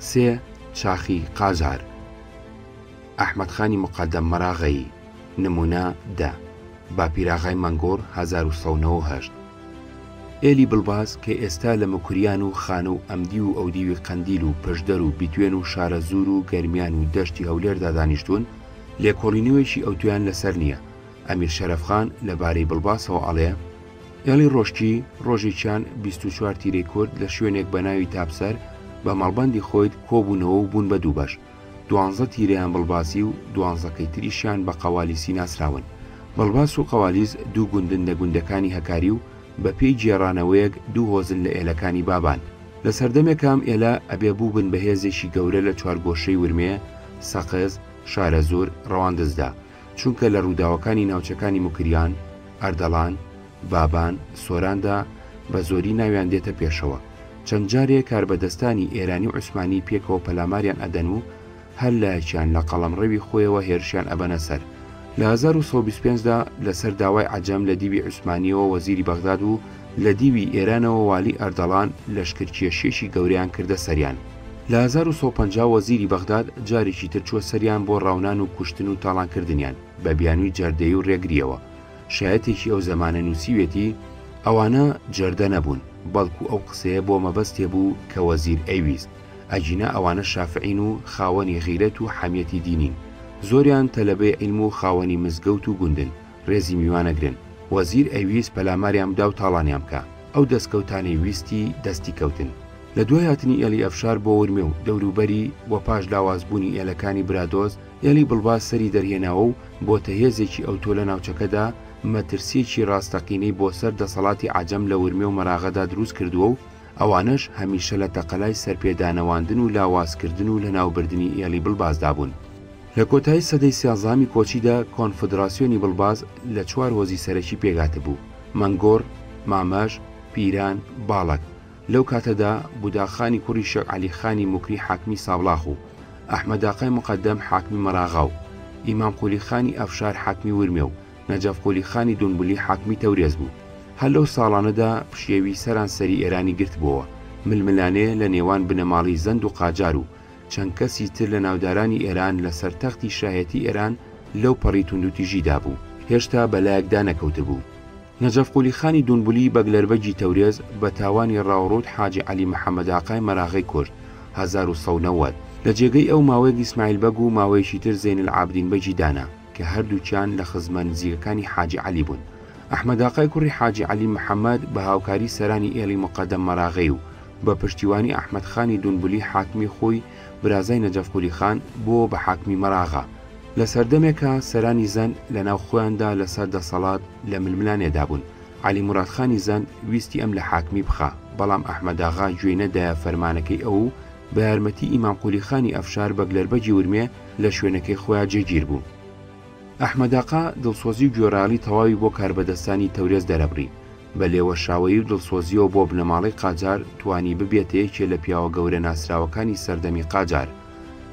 سێ، چاخی قاجار. ئەحمەد خانی موقەدەم مەراغەیی. نموونە، دە. باپیراغای مەنگوڕ 1198. ئێلی بڵباس کە ئێستا لە موکریان و خانە و ئەمدیو و ئەودیوی قەندیل و پشدەر و بیتوێن و شارەزوور و گەرمیان و دەشتی هەولێردا دانیشتوون، لێکۆڵینەوەیەکی ئەوتۆیان لەسەر نییە. ئەمیر شەرەفخان لە بارەی بڵباسەوە ئەڵێ، ئێڵی ڕۆشکی، ڕۆژێکیان 24 تیرەی کورد لە شوێنێک بە ناوی تاپسەر بە مەڵبەندی خۆید کۆبوونەوە و بوون بە دوو بەش، دوانزە تیرەیان بڵباسی و دوانزەکەی تریشیان بە قەوالیسی ناسراون. بڵباس و قەوالیس دوو گوندن لە گوندەکانی هەکاری و بە پێی گێڕانەوەیەک دوو هۆزن لە ئێلەکانی بابان. لە سەردەمێکا ئەم ئێلە ئەبێ بووبن بە هێزێکی گەورە لە چوارگۆشەی ورمێ، سەقز، شارەزوور، ڕەواندزدا. چونکە لە ڕووداوەکانی ناوچەکانی موکریان، ئەردەڵان، بابان، سۆراندا بە زۆری ناویان دێتە پێشەوە. چەند جارێ کاربەدەستانی ئێرانی و عوسمانی پێکەوە پەلاماریان ئەدەن و هەر لایەکیان لە قەڵەمڕەوی خۆیەوە هێرشیان ئەبەنە سەر. لە 1125 دا لە سەر داوای عەجەم لە دیوی عوسمانییەوە وەزیری بەغداد و لە دیوی ئێرانەوە والی ئەردەڵان لەشکرکێشییەکی گەورەیان کردە سەریان. لە 1150 وەزیری بەغداد جارێکی تر چووە سەریان بۆ ڕاونان و کوشتن و تاڵانکردنیان بە بیانووی جەردەیی و ڕێگرییەوە. شایەتێکی ئەو زەمانە نووسیوێتی، ئەوانە جەردە نەبوون، بەڵکو ئەو قسەیە بۆ مەبەستێ بوو کە وەزیر ئەیویست، ئەگینا ئەوانە شافعین و خاوەنی غیرەت و حەمیەتی دینین، زۆریان تەلەبەی عیلم و خاوەنی مزگەوت و گوندن، ڕێزی میوان ئەگرن. وەزیر ئەیویست پەلاماریان بدا و تاڵانیان بکا، ئەو دەستکەوتانەی ویستی دەستی کەوتن. لە دوای هاتنی ئێڵی ئەفشار بۆ ورمێ و دەوروبەری و پاش لاوازبوونی ئێلەکانی برادۆست، ئێڵی بڵباس سەری دەرهێناوە و بۆتە هێزێکی ئەوتۆ لە ناوچەکەدا، مەترسییەکی ڕاستەقینەی بۆ سەر دەسەڵاتی عەجەم لە ورمێ و مەراغەدا دروست کردووە و ئەوانەش هەمیشە لە تەقەلای سەرپێدانەواندن و لاوازکردن و لەناوبردنی ئێڵی بڵباسدا بوون. لە کۆتایی سەدەی سیازدەهەمی کۆچیدا کۆنفدراسیۆنی بڵباس لە چوار هۆزی سەرەکی پێکهاتبوو، مەنگوڕ، مامەش، پیران، باڵەک. لەو کاتەدا بوداغخانی کوڕی شێخ عەلی خانی موکری حاکمی سابڵاخ و ئەحمەداقای موقەدەم حاکمی مەراغا و ئیمام قولی خانی ئەفشار حاکمی ورمێ و نەجەف قولی خانی دونبولی حاکمی تەورێز بوو. هەر لەو ساڵانەدا پشێوی سەرانسەری ئێرانی گرتبۆوە. ململانێ لە نێوان بنەماڵەی زەند و قاجار و چەند کەسی تر لە ناودارانی ئێران لە سەر تەختی شاهێتی ئێران لەو پەڕی توندوتیژیدا بوو. هێشتا بە لایەکدا نەکەوتبوو. نەجەف قولی خانی دونبولی بەگلەربەگی تەورێز بە تاوانی ڕاوڕووت حاجی عەلی محەمەداقای مەراغەی کوشت، 1190. لە جێگەی ئەو ماوەیەک ئیسماعیل بەگ و ماوەیەکی تر زەینەلعابدین بەگی دانا، کە هەردووکیان لە خزمە نزیکەکانی حاجی عەلی بوون. ئەحمەداقای کوڕی حاجی عەلی محەمەد بە هاوکاری سەرانی ئێڵی موقەدەم مەراغەی و بە پشتیوانی ئەحمەد خانی دونبولی حاکمی خوی برازای نەجەف قولی خان بۆوە بە حاکمی مەراغە. لە سەردەمێکا سەرانی زەند لە ناو خۆیاندا لە سەر دەسەڵات لە ململانێدا بوون. عەلی موراد خانی زەند ویستی ئەم لە حاکمی بخا، بەڵام ئەحمەداغا گوێی نەدایە فەرمانەکەی ئەو و بە یارمەتی ئیمام قولی خانی ئەفشار بەگلەربەگی ورمێ لە شوێنەکەی خۆیا جێگیر بوو. ئەحمەداقا دڵسۆزی و گوێڕایەڵی تەواوی بۆ کاربەدەستانی تەورێز دەرەبڕی. بە لێوەشاوەیی و دڵسۆزییەوە بۆ بنەماڵەی قاجار توانی ببێتە یەکێ لە پیاوە گەورە ناسراوەکانی سەردەمی قاجار.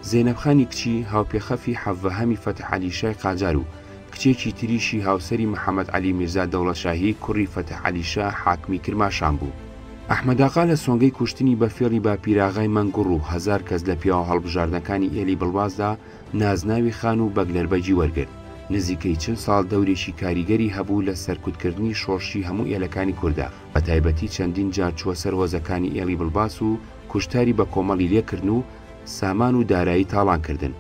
زەینەب خانی کچی هاوپێخەفی حەڤەهەمی فەتحعەلی شای قاجار و کچێکی تریشی هاوسەری محەمەد عەلی میرزا دەوڵەتشاهی کوڕی فەتحعەلی شا حاکمی کرماشان بوو. ئەحمەداغا لە سۆنگەی کوشتنی بە فێڵی باپیراغای مەنگوڕ و هەزار کەس لە پیاوە هەڵبژاردەکانی ئێلی بڵباسدا نازناوی خان و بەگلەربەگی وەرگرت. نزیکەی 40 ساڵ دەورێکی کاریگەری هەبوو لە سەرکوتکردنی شۆڕشی هەموو ئێلەکانی کوردا، بەتایبەتی چەندین جار چووە سەر هۆزەکانی ئێڵی بڵباس و کوشتاری بەکۆمەڵی لێکردن و سامان و دارایی تاڵان کردن.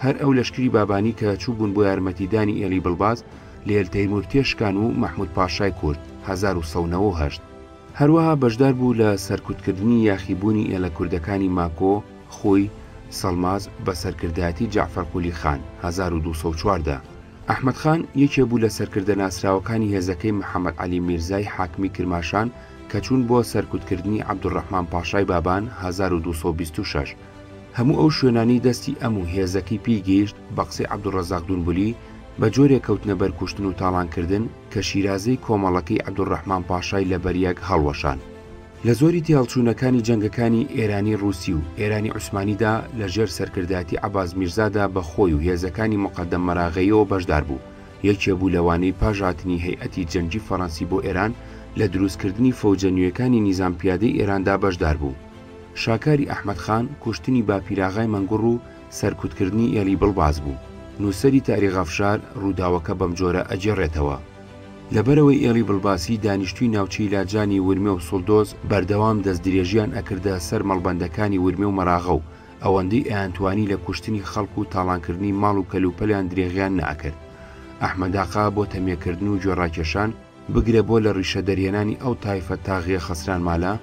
هەر ئەو لەشکری بابانی کە چووبوون بۆ یارمەتیدانی ئێڵی بڵباس لە ئێل تەیموور تێشکان و مەحموود پاشای کورد، 1198. هەروەها بەشدار بوو لە سەرکوتکردنی یاخیبوونی ئێڵە کوردەکانی ماکۆ، خوی، سەڵماس بە سەرکردایەتی جەعفەر قولی خان، 1214. ئەحمەد خان یەکێ بوو لە سەرکردە ناسراوەکانی هێزەکەی محەمەد عەلی میرزای حاکمی کرماشان کە چوون بۆ سەرکوتکردنی عەبدولڕەحمان پاشای بابان 1226. هەموو ئەو شوێنانەی دەستی ئەم و هێزەکەی پێی گەیشت بە قسەی عەبدولڕەزاق دونبولی بە جۆرێک کەوتنە بەر کوشتن و تاڵانکردن کە شیرازەی کۆمەڵەکەی عەبدولڕەحمان پاشای لەبەریەک هەڵوەشان. لە زۆری تێهەڵچوونەکانی جەنگەکانی ئێرانی ڕووسی و ئێرانی عوسمانیدا لە ژێر سەرکردایەتی عەباس میرزادا بە خۆی و هێزەکانی موقەدەم مەراغەییەوە بەشدار بوو، یەکێ بوو لەوانەی پاش هاتنی هەیئەتی جەنگی فەڕەنسی بۆ ئێران لە دروستکردنی فەوجە نوێکانی نیزام پیادەی ئێراندا بەشدار بوو. شاکاری ئەحمەد خان کوشتنی باپیراغای مەنگوڕ و سەرکوتکردنی ئێڵی بڵباس بوو. نووسەری تاریخ ئەفشار ڕووداوەکە بەمجۆرە ئەگێڕێتەوە. لەبەرئەوەی ئێڵی بڵباسی دانیشتووی ناوچەی لاجانی ورمێ و سوڵدۆز بەردەوام دەستدرێژیان ئەکردە سەر مەڵبەندەکانی ورمێ و مەراغە و ئەوەندەی ئەیانتوانی لە کوشتنی خەڵک و تاڵانکردنی ماڵ و کەلوپەلیان درێغیان نەئەکرد. ئەحمەداقا بۆ تەمێکردن و گوێڕاکێشان، بگرە بۆ لە ڕیشە دەرهێنانی ئەو تایفە تاغیە خەسرانمالە،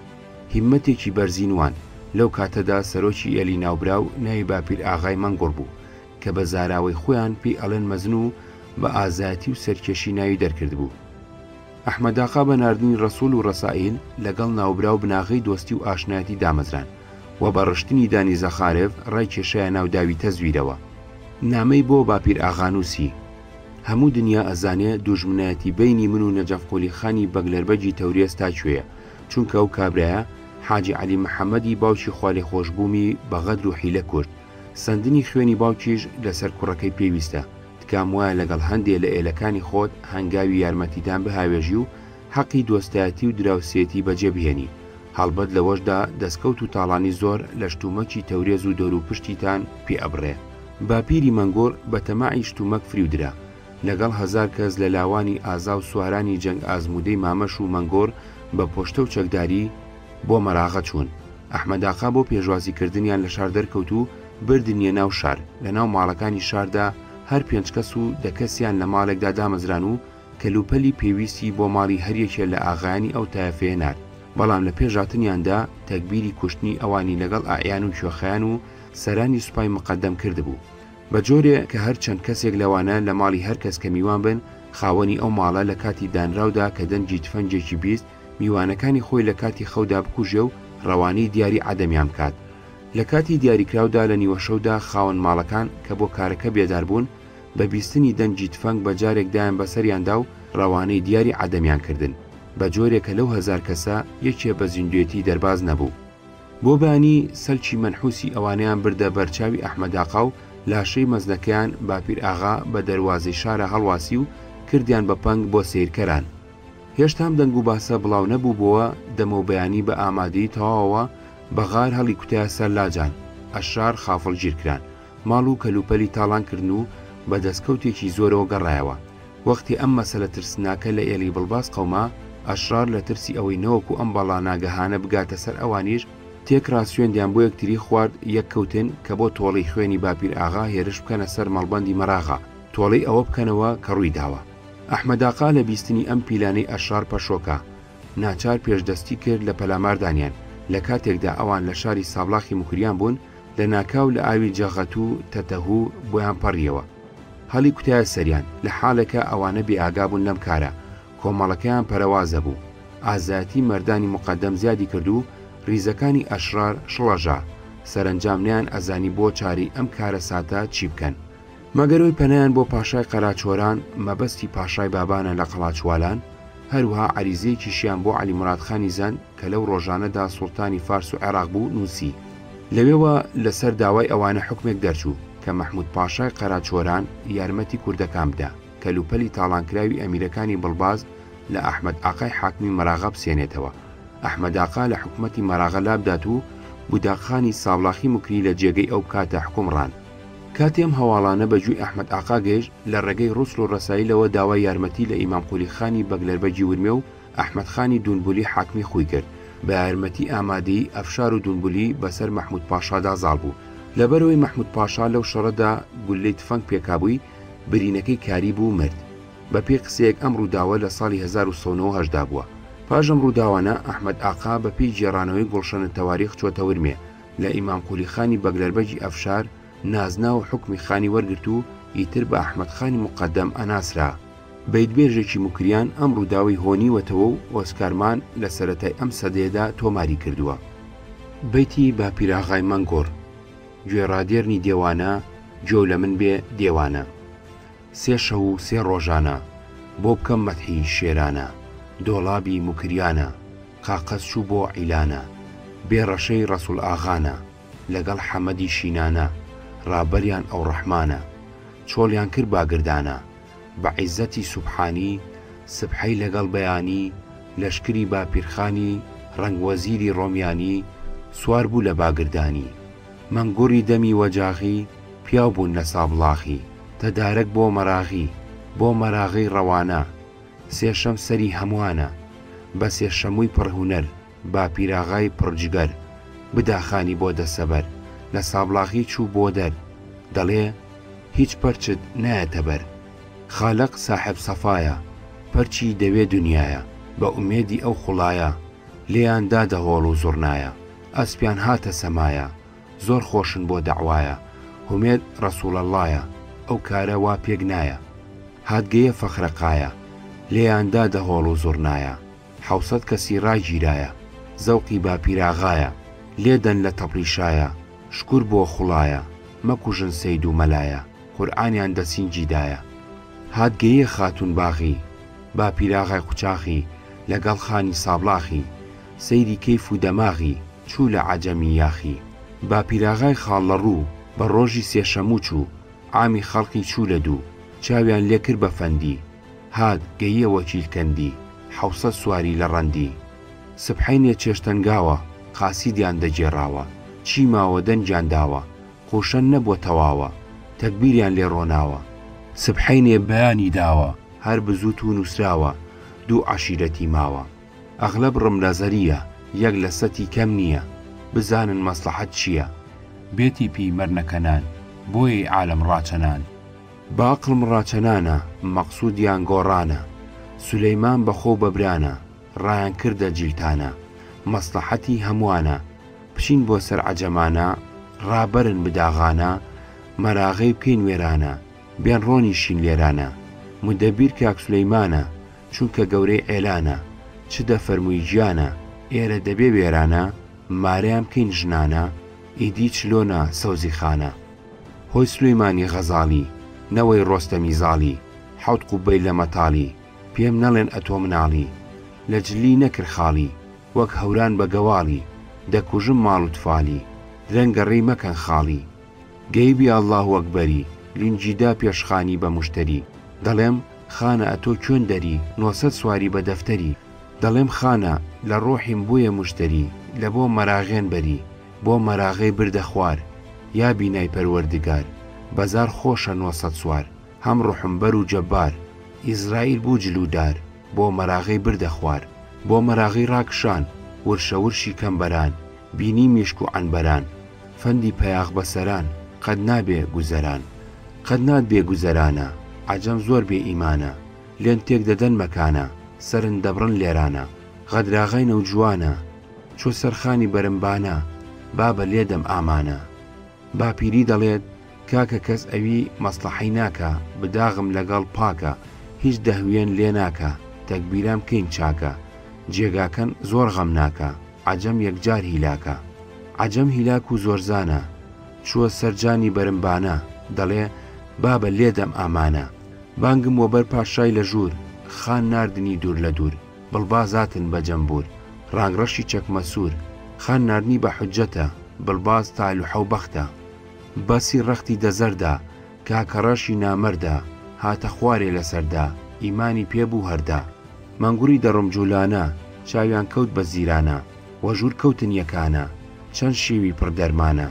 هیممەتێکی بەرزی نوان. لەو کاتەدا سەرۆکی ئێلی ناوبراو ناوی باپیر ئاغای مەنگوڕ بوو، کە بە زاراوەی خۆیان پێی ئەڵێن مەزن و بە ئازایەتی و سەرکێشی ناوی دەرکردبوو. ئەحمەداقا بە ناردنی ڕەسوول و ڕەسائیل لەگەڵ ناوبراو بناغەی دۆستی و ئاشنایەتی دامەزران و بە ڕشتنی دانی زەخارێڤ ڕای کێشایە ناو داوی تەزویرەوە. نامەی بۆ باپیرئاغا نووسی، هەموو دنیا ئەزانێ دوژمنایەتی بەینی من و نەجەف قولی خانی بەگلەربەگی تەورێز تا کوێیە، چونکە ئەو کابرایە حاجی عەلی محەمەدی باوکی خوالێخۆشبوومی بە غەدر و حیلە کوشت، سەندنی خوێنی باوکیش لەسەر کوڕەکەی پێویستە، تکام وایە لەگەڵ هەندێ لە ئێلەکانی خۆت هەنگاوی یارمەتیدان بهاوێژی و حەقی دۆستایەتی و دراوسێیەتی بەجێ بهێنی، هەڵبەت لەوەشدا دەسکەوت و تاڵانی زۆر لە شتومەکی تەورێز و دەوروپشتیتان پێ ئەبڕێ. باپیری مەنگوڕ بە تەماعی شتومەک فریو درا. لەگەڵ هەزار کەس لە لاوانی ئازا و سوارانی جەنگ ئازموودەی مامەش و مەنگوڕ بە پۆشتە و چەکداری بۆ مەراغە چوون. ئەحمەداقا بۆ پێشوازی کردنیان لە شار دەرکەوت و بردنیە ناو شار، لە ناو ماڵەکانی شاردا هەر پێنج کەس و دە کەسیان لە ماڵێکدا دامەزران و کەلوپەلی پێویستی بۆ ماڵی هەر یەکێ لە ئاغایانی ئەو تایەفەیە نارد، بەڵام لە پێش هاتنیاندا تەگبیری کوشتنی ئەوانی لەگەڵ ئەعیان و کوێخایان و سەرانی سوپای مقەدەم کردبوو. بە جۆرێ کە هەر چەند کەسێک لەوانە لە ماڵی هەر کەس کە میوان بن، خاوەنی ئەو ماڵە لە کاتی دانراودا کە دەنگی تفەنگێکی 20، میوانەکانی خۆی لە کاتی خەودا بکوژێ و ڕەوانەی دیاری عەدەمیان بکات. لە کاتی دیاریکراودا لە نیوەشەودا خاوەن ماڵەکان کە بۆ کارەکە بێدار بوون، بە بیستنی دەنگی تفەنگ بە جارێک دایان بەسەریاندا و ڕەوانەی دیاری عەدەمیان کردن، بە جۆرێ کە لەو هەزار کەسە یەکێ بە زیندوێتی دەرباز نەبوو. بۆ بەیانی سەلکی مەنحوسی ئەوانەیان بردە بەر چاوی ئەحمەداقا و لاشەی مەزنەکەیان باپیر ئاغا بە دەروازەی شارا هەڵواسی و کردیان بە پەنگ بۆ سەیرکەران. هێشتام دەنگ و باسە بڵاو نەبووبۆوە، دەمەو بەیانی بە ئامادەیی تەواوەوە بە غار هەڵی کوتایە سەر لاجان، ئەشرار خافڵگیر کران، ماڵ و کەلوپەلی تاڵان کردن و بە دەسکەوتێکی زۆرەوە گەڕایەوە. وەختێ ئەم مەسەلە ترسناکە لە ئێڵی بڵباس قەوما، ئەشرار لە ترسی ئەوەی نەوەکو ئەم بەڵا ناگەهانە بگاتە سەر ئەوانیش، تێکڕا سوێندیان بۆ یەکتری خوارد یەک کەوتن کە بۆ تۆڵەی خوێنی باپیر ئاغا هێرش بکەنە سەر مەڵبەندی مەراغە، تۆڵەی ئەوە بکەنەوە کە ڕووی داوە. ئەحمەداقا لە بیستنی ئەم پیلانەی ئەشرار پەشۆکا، ناچار پێشدەستی کرد لە پەلاماردانیان، لە کاتێکدا ئەوان لە شاری سابڵاخی موکریان بوون، لە ناکاو لە ئاوی جەغەتوو، تەتەهوو، بۆیان پەڕییەوە. هەڵی کوتایە سەریان، لە حاڵێکا ئەوانە بێ ئاگا بوون لەم کارە، کۆمەڵەکەیان پەرەوازە بوو. ئازایەتی مەردانی موقەدەم زیادی کرد و ڕیزەکانی ئەشرار شڵەژا. سەرەنجام نەیان ئەزانی بۆ چارەی ئەم کارەساتە چی بکەن. مەگەر ئەوی پەنایان بۆ پاشای قەراچۆران، مەبەستی پاشای بابانە لە قەڵاچوالان، هەروەها عەریزەیەکیشیان بۆ عەلی مورادخانی زەند کە لەو ڕۆژانەدا سوڵتانی فارس و عێراق بوو، نووسی. لەوێوە لە سەر داوای ئەوانە حوکمێک دەرچوو کە مەحموود پاشای قەراچۆران یارمەتی کوردەکان بدا، کەلوپەلی تاڵانکراوی ئەمیرەکانی بڵباز لە ئەحمەد ئاقای حاکمی مەراغە بسێنێتەوە. ئەحمەداقا لە حکومەتی مەراغە لابدات و بوداقخانی سابڵاخی موکری لە جێگەی ئەو بکاتە حوکمڕان. کاتێ ئەم هەواڵانە بە گوێی ئەحمەد ئاقا گەیشت، لە ڕێگەی ڕوسل و ڕەسایلەوە داوای یارمەتی لە ئیمام قولی خانی بەگلەربەگی ورمێ و ئەحمەد خانی دونبولی حاکمی خوی کرد، بە یارمەتی ئامادەیی ئەفشار و دونبولی بەسەر مەحمود پاشادا زاڵ بوو. لەبەرئەوەی مەحمود پاشا لەو شەڕەدا گوللەی تفەنگ پێکابووی، برینەکەی کاری بوو و مرد. بە پێی قسەیەک ئەم ڕووداوە لە ساڵی 1198 دا بووە. پاش ئەم ڕووداوانە ئەحمەد ئاقا بە پێی گێڕانەوەی گوڵشەن التواریخ چۆتە ورمێ، لە ئیمام قولی خانی بەگلەربەگی ئەفشار نازناو و حوکمی خانی وەرگرت و ئیتر بە ئەحمەد خانی موقەدەم ئەناسرا. بەیتبێژێکی موکریان ئەم ڕووداوەی هۆنیوەتەوە و ئۆسکار مان لە سەرەتای ئەم سەدەیەدا تۆماری کردووە. بەیتی باپیراغای مەنگوڕ، گوێ ڕادێرنی دێوانە، گوێو لە من بێ دێوانە. سێ شەو و سێ ڕۆژانە، بۆ بکەم مەدحی شێرانە، دۆڵابی موکریانە، قاقەز چوو بۆ عیلانە، بێ ڕەشەی ڕەسووڵ ئاغانە، لەگەڵ حەمەدی شینانە، ڕابەریان ئەوڕەحمانە، چۆڵیان کرد باگردانە، بە عیززەتی سوبحانی، سبحەی لەگەڵ بەیانی، لەشکری باپیرخانی، ڕەنگ وەزیری ڕۆمیانی، سوار بوو لە باگردانی. مەنگوڕی دەمی وەجاغی، پیاو بوون لە سابڵاغی. تەدارەک بۆ مەراغی، بۆ مەراغەی ڕەوانە. سێشەم سەری هەمووانە، بە سێشەمووی پڕ هونەر. باپیراغای پڕ جگەر، بدا خانی بۆ دەسەبەر، لە سابڵاغی چوو بۆ دەر، دەڵێ، هیچ پەرچت نایەتە بەر. خالق ساحێب سەفایە، پەرچی دەوێ دنیایە، بە ئومێدی ئەو خوڵایە، لێیان دا دەهۆڵ و زوڕنایە، ئەسپیان هاتە سەمایە، زۆر خۆشن بۆ دەعوایە، هومێد ڕەسووڵەڵڵایە، ئەو کارە وا پێک نایە. هات گەیە فەخرەقایە، لێیان دا دەهۆڵ و زوڕنایە. حەوسەد کەسی ڕاگیرایە زەوقی باپیراغایە لێدەن لە تەپڵی شایە شکور بۆ خوڵایە مەکوژن سەید و مەلایە قورئانیان دە سینگی دایە هات گەیە خاتوون باغی باپیراغای قوچاغی لە گەڵ خانی سابڵاغی سەیری کەیف و دەماغی چوو لە عەجەمی یاخی باپیراغای خاڵ لە ڕوو بە ڕۆژی سێشەموو چوو عامی خەڵقی چوو لە دوو چاویان لێ کرد بە فەندی هات گەییە وەکیل کەندی، حەوسەد سواری لە ڕەندی. سبحەینێ چێشتەنگاوە، قاسیدیان دەگێڕاوە. چی ماوە دەنگیان داوە، قوشەن نەبووە تەواوە، تەگبیریان لێ ڕۆناوە. سبحەینێ بەیانی داوە، هەر بزووت و نووسراوە، دوو عەشیرەتی ماوە. ئەغلەب ڕم نەزەرییە، یەک لە سەتی کەم نییە، بزانن مەسڵەحەت چییە. بێ تیپی مەرنەکەنان، بۆیەی عالەم ڕاچەنان. بە ئەقڵم ڕاچەنانە، مەقسوودیان گۆڕانە. سولەیمان بە خۆ و بە برانە، ڕایان کردە جیلتانە. مەسڵەحەتی هەمووانە، بچین بۆ سەر عەجەمانە، ڕابەرن بداغانە، مەراغەی بکەین وێرانە، بێن ڕۆنیشین لێرانە. مودەبیر کاک سولەیمانە، چونکە گەورەی عێلانە. چ دەفەرمووی گیانە، ئێرە دەبێ وێرانە، مارەیان بکەین ژنانە، ئیدی چلۆنە سەوزی خانە. هۆی سولەیمانی غەزاڵی، نەوەی ڕۆستەمی زاڵی، حەوت قوببەی لە مەتاڵی، پێم نەڵێن ئەتۆ مناڵی، لە جلی نەکرد خاڵی، وەک هەوران بە گەواڵی، دەکوژم ماڵ و تفالی، درەنگە ڕێی مەکەن خاڵی. گەیبی ئەڵڵاهو ئەکبەری، لینجی دا پێش خانی بە موشتەری، دەڵێم، خانە ئەتۆ کوێن دەری، نۆسەد سواری بە دەفتەری، دەڵێم خانە، لە ڕۆحیم بوویە موشتەری، لە بۆ مەراغێن بەری، بۆ مەراغەی بردە خوار یا بینای پەروەردگار بەزار خۆشە نۆسەد سوار هەم ڕوحم بەر و جەبار ئیزرائیل بوو جل و دار بۆ مەراغەی بردە خوار بۆ مەراغەی ڕاکشان ورشە ورشی کەمبەران بینی میشک و عەنبەران فەندی پەیاخ بەسەران قەت نابێ گوزەران قەت نات بێ گوزەرانە عەجەم زۆر بێ ئیمانە لێن تێک دەدەن مەکانە سەرن دەبڕن لێرانە غەدراغای نەوجوانە چۆ سەر خانی بەرمبانە بابە لێدەم ئامانە. باپیری دەڵێت کاکە کەس ئەوی مەسڵەحەی ناکا بداغم لەگەڵ پاکە هیچ دەهویەن لێ ناکا تەگبیران بکەین چاکە جێگاکەن زۆر غەمناکە عەجەم یەکجار هیلاکە عەجەم هیلاک و زۆرزانە چووە سەر جانی بەرمبانە دەڵێ بابە لێدەم ئامانە بانگم وەبەر پاشای لە ژوور خان ناردنی دوور لە دوور. بڵباز هاتن بە جەمبوور ڕانگ ڕەشی چەکمە سوور خان ناردنی بە حوججەتە بڵباز تالوحە و بەختە بەسی ڕەختی دە زەردا کاکەڕەشی نامەردە هاتە خوارێ لە سەردا ئیمانی پێ بوو هەردا مەنگوڕی دە ڕمجوولانە چاویان کەوت بە زیرانە وە ژوور کەوتن یەکانە چەن شێوی پڕ دەرمانە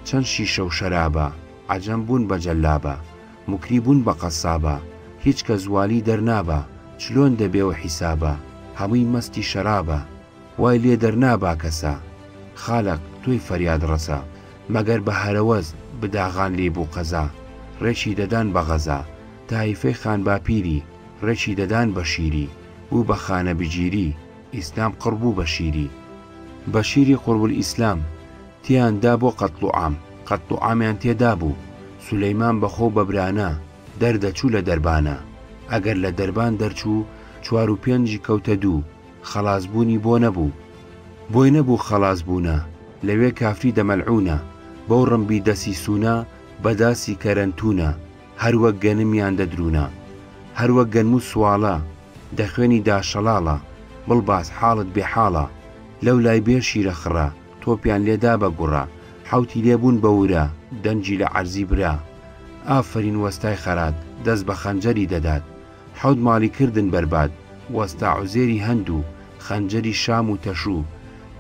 چەن شیشە و شەرابە عەجەم بوون بە جەلابە موکری بوون بە قەسابە هیچ کەس والی دەرنابا چلۆن دەبێ و حیسابە هەمووی مەستی شەرابە وای لێ دەرنابا کەسە خالق تۆی فەریاد ڕەسە مەگەر بە هەرەوەز بداغان لێی بوو قەزا ڕێکی دەدان بە غەزا تایفەی خان باپیری ڕێکی دەدان بە شیری بوو بە خانە بگیری ئیسلام قڕ بوو بە شیری بە شیری قوربولئیسلام تێیان دا بۆ قەتڵ و عام قەتڵ و عامیان تێدا بوو سولەیمان بە خۆو بە برانە دەردەچوو لە دەربانە ئەگەر لە دەربان دەرچوو چوار و پێنجی کەوتە دوو خەڵاس بوونی بۆ نەبوو بۆی نەبوو خەڵاس بوونە لەوێ کافری دە مەلعوونە بەو ڕمبی دەسی سوونە بە داسی کەرەنتوونە هەر وەک گەنمیان دەدروونە هەر وەک گەنم و سواڵە دە خوێنی دا شەڵاڵە بڵباس حاڵت بێ حاڵە لەو لای بێ شیرە خڕە تۆپیان لێ دا بە گوڕە حەوتی لێ بوون بە ورە دەنگی لە عەرزی برا ئافەرین وەستای خەرات دەست بە خەنجەری دەدات حەوت ماڵی کردن بەرباد وەستا عوزێری هەندوو خەنجەری شام و تەشوو.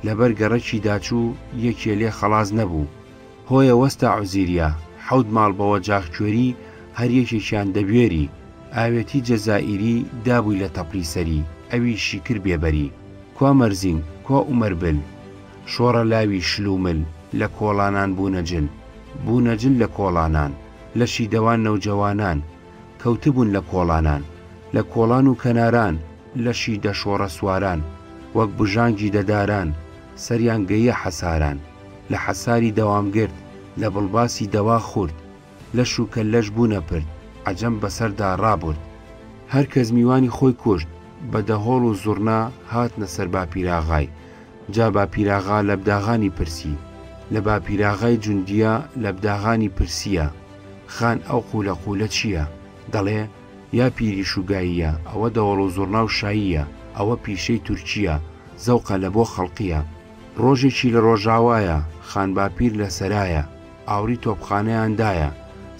لەبەر گەڕەکی داچوو یەکێ لێ خەڵاس نەبوو. هۆیە وەستا عوزیریە، حەوت ماڵ بە وەجاخ کوێری هەر یەکێکیان دەبوێری، ئاوێتی جەزائیری دابووی لە تەپڵی سەری، ئەویشی کرد بێبەری. کوا مەرزین، کوا ئومەربل، شۆڕە لاوی شل و مل، لە کۆڵانان بوونە جل، بوونە جل لە کۆڵانان، لەشی دەوان نەوجەوانان، کەوتبوون لە کۆڵانان، لە کۆڵان و کەناران، لەشی دەشۆڕە سواران، وەک بژانگی دەداران، سەریان گەییە حەساران، لە حەساری دەوام گرت، لە بڵباسی دەوا خورد، لەش و کەللەش بوونە پرد، عەجەم بەسەردا ڕابورد. هەر کەس میوانی خۆی کوشت، بە دەهۆڵ و زوڕنا هاتنە سەر باپیراغای، جا باپیراغا لەبداغانی پرسی، لە باپیراغای جوندییە لەبداغانی پرسییە، خان ئەو قوولە قوولە چییە؟ دەڵێ، یا پیری شوگاییە، ئەوە دەوەڵ و زوڕنا و شاییە، ئەوە پیشەی تورکییە، زەوقە لە بۆ خەڵقییە. ڕۆژێکی لە ڕۆژاوایە، خان باپیر لە سەرایە، ئاوڕی تۆپخانەیان دایە،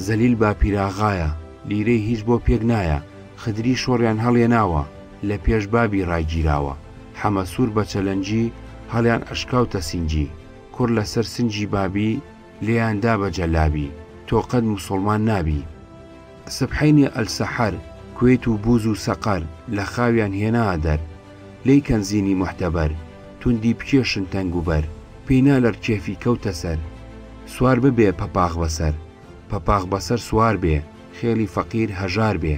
زەلیل باپیراغایە، لیرەی هیچ بۆ پێک نایە، خدری شۆڕیان هەڵێناوە، لە پێش بابی ڕاگیراوە، حەمەسوور بە چەلەنجی، هەڵیان ئەشکاوتە سینگی، کوڕ لە سەر سنگی بابی، لێیان دا بە جەلابی، تۆ قەت موسوڵمان نابی. سبحەینێ ئەلسەحەر، کوێت و بووز و سەقەر، لە خاویان هێنا دەر. لێی کەن زینی موحتەبەر، توندی بکێشن تەنگ و بەر. پێی نا لەر کێفی کەوتە سەر، سوار ببێ پەپاخ بەسەر. پەپاخ بەسەر سوار بێ، خێڵی فەقیر هەژار بێ.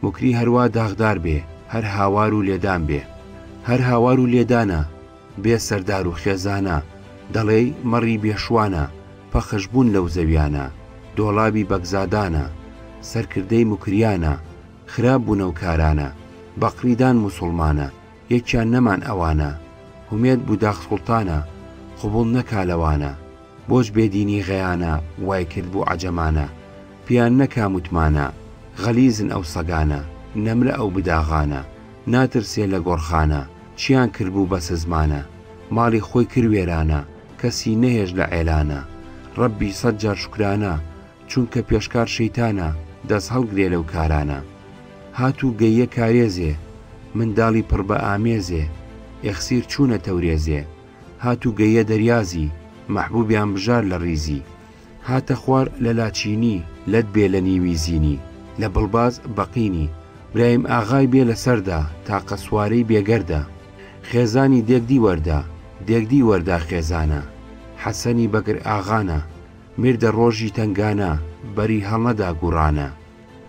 موکری هەروا داخدار بێ، هەر هاوار و لێدان بێ. هەر هاوار و لێدانە، بێ سەردار و خێزانە، دەڵێی مەڕی بێ شوانە، پەخش بوون لەو زەویانە، دۆڵابی بەگزادانە، سەرکردەی موکریانە، خراپ بوون ئەو کارانە، بەقری دان موسوڵمانە، یەکیان نەمان ئەوانە، هومێد بوداخ سوڵتانە، قبوڵ نەکا لەوانە، بۆچ بێ دینی غەیانە، وای کرد بوو عەجەمانە، پێیان نەکا متمانە، غەلیزن ئەو سەگانە، نەمرە ئەو بداغانە، ناترسێ لە گۆڕخانە، چیان کرد بوو بەسزمانە، ماڵی خۆی کرد وێرانە، کەسی نەهێشت لە عێلانە، ڕەبی سەد جار شوکرانە، چونکە پێشکار شەیتانە، دەس هەڵگرێ لەو کارانە. هات و گەییە کارێزێ، منداڵی پڕ بە ئامێزێ، ئێخسیر چوونە تەورێزێ، هات و گەییە دەریازی، مەحبووبیان بژار لە ڕیزی. هاتە خوار لە لاچینی، لەت بێ لە نیوی زینی، لە بڵباز بەقینی، برایم ئاغای بێ لە سەردا، تاقە سوارەی بێگەردە. خێزانی دێگدی وەردا، دێگدی وەردا خێزانە. حەسەنی بەکر ئاغانە، میردە ڕۆژی تەنگانە، بەری هەڵنەدا گوڕانە.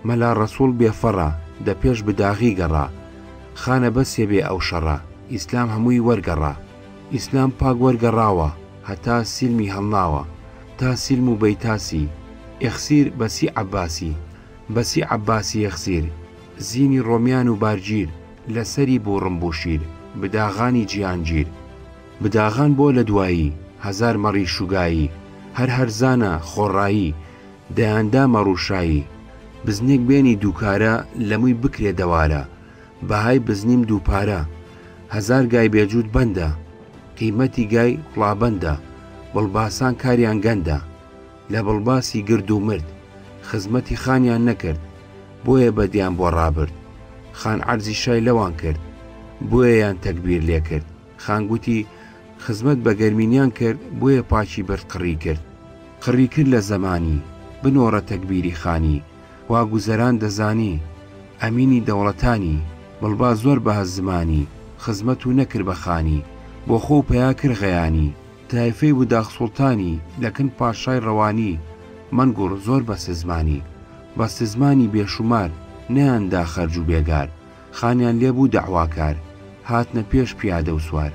مەلا ڕەسووڵ بێ فەڕە، دە پێش بداغی گەڕا. خانە بەسێ بێ ئەو شەڕە، ئیسلام هەمووی وەرگەڕا. ئیسلام پاک وەرگەڕاوە، هەتا سیلمی هەڵناوە. تا سیلم و بەیتاسی، ئێخسیر بەسی عەباسی. بەسی عەباسی ئێخسیر، زینی ڕۆمیان و بارگیر، لە سەری بوو ڕمبوو شیر، بداغانی جیهانگیر. بداغان بۆ لە دوایی، هەزار مەڕی شوگایی، هەر هەرزانە، خۆڕایی، دەیاندا مەڕ و شایی. بزنێک بێنی دووکارە، لە مووی بکرێ دەوارە، بەهای بزنیم دووپارە. هەزار گای بێ جووت بەندە، قیمەتی گای قڵابەندە، بڵباسان کاریان گەندە. لە بڵباسی گرد و مرد، خزمەتی خانیان نەکرد، بۆیە بەدیان بۆ ڕابرد. خان عەرزی شای لەوان کرد، بۆیەیان تەگبیر لێ کرد. خان گوتی، خزمەت بە گەرمینیان کرد بۆیە پاکی برد قڕی کرد. قڕی کرد لە زەمانی، بنۆڕە تەگبیری خانی، وا گوزەران دەزانی، ئەمینی دەوڵەتانی، بڵبا زۆر بە هەست زمانی، خزمەت و نەکرد بە خانی، بۆ خۆ و پەیا کرد غەیانی، تایفەی وداخ سوڵتانی، لە کن پاشای ڕەوانی، مەنگوڕ زۆر بەسزمانی، بەستزمانی بێشومار، نەیان دا خەرج و بێگار. خانیان لێ بوو دەعواکار، هاتنە پێش پیادە و سوار.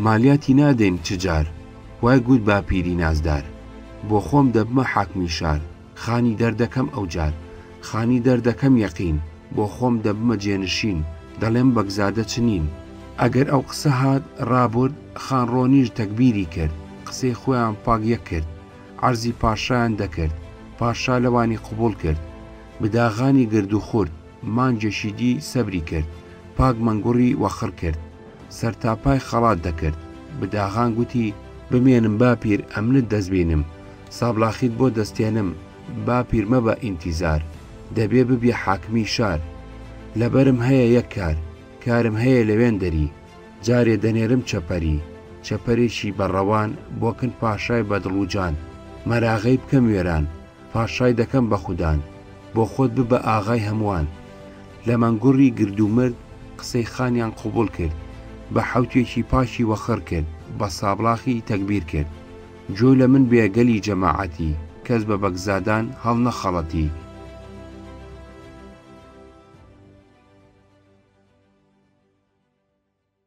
مالیاتی نادەین چ جار، وای گوت باپیری نازدار. بۆ خۆم دەبمە حاکمی شار، خانی دەردەکەم ئەو جار. خانی دەردەکەم یەقین، بۆ خۆم دەبمە جێنشین، دەڵێم بەگزادە چ نین. ئەگەر ئەو قسە هات ڕابورد، خان ڕۆنیش تەگبیری کرد، قسەی خۆیان پاک یەک کرد، عەرزی پاشایان دەکرد، پاشا لەوانی قبووڵ کرد. بداغانی گرد و خورد. مانگێکی دی سەبری کرد، پاک مەنگوڕی وەخڕ کرد، سەرتاپای خەڵات دەکرد. بداغان گوتی. بمێنم باپیر ئەمنت دەستبینم، سابڵاخیت بۆ دەستێنم، باپیر مەبە ئینتیزار، دەبێ ببیە حاکمی شار. لەبەرم هەیە یەک کار، کارم هەیە لەوێندەری، جارێ دەنێرم چەپەری. چەپەرێکی بە ڕەوان بۆ کن پاشای بە دڵ و جان مەراغەی بکەم وێران پاشای دەکەم بە خودان بۆ خۆت ببە ئاغای هەمووان لە مەنگوڕی گرد و مرد قسەی خانیان قبوڵ کرد بە حەوتێکی پاکی وەخڕ کرد بە سابڵاخی تەگبیر کرد گوێ لە من بێ گەلی جەماعەتی کەس بە بەگزادان هەڵنەخەڵەتی.